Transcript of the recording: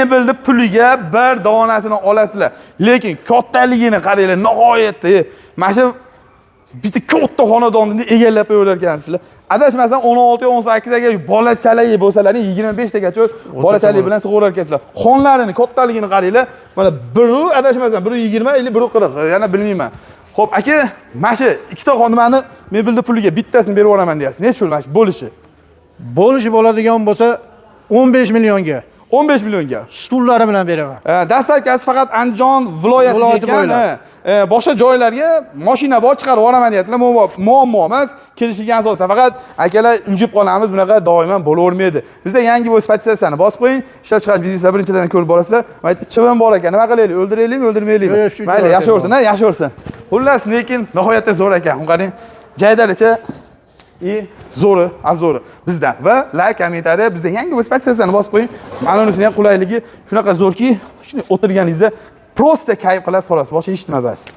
Mebelni puliga bir donasini olasizlar. Lekin kattaligini qaranglar, nihoyatda mana shu bitta katta xonadonni egallab qo'yar ekansizlar. Adashmasam, 16, 18 agar bolachalik bo'lsalaring, 25 tagacha bolachalik bilan sig'orar ekansizlar. Xonlarini kattaligini qaranglar. Mana biru, adashmasam, 120 или 140, yana bilmayman. Xo'p, aka, mana shu ikkita xonani mebelni puliga bittasini berib yuboraman deyapsiz. Nechi pul mana shu bo'lishi? Bo'lishi bo'ladigan bo'lsa, 15 millionga. 15 millionga. Stullari bilan beraman. Доставка si faqat Andijon viloyatiga Viloyati ekan. bo'ylab. Ha. Boshqa joylarga mashina bor, chiqarib yuboraman deyaptilar. Muammo emas, kelishilgan asosda. Faqat, akalar, ulgib qolamiz, bunaqa doimo bo'lavermaydi. Bizda yangi bo'lsa, подписаться ni bosib qo'ying. Ishlab chiqarish bizneslar birinchilardan ko'rib borasizlar. Mayli, chivin bor ekan, nima qilaylik? O'ldiraylikmi, o'ldirmaylikmi? Yo'q, shuncha Mayli, yaxshi bo'lsin. bo'lsin, ha, yaxshi bo'lsin. Xullas, lekin nihoyatda zo'r ekan. Qarang, jaydaricha и zo'ri, обзор i bizdan va layk, комментарий, bizda yangi bo'lsa, подписаться ni bosib qo'ying. Mana unisini ham qulayligi shunaqa zo'rki, shunday o'tirganingizda просто kayf qilasiz, xolos, boshqa hech nima bas.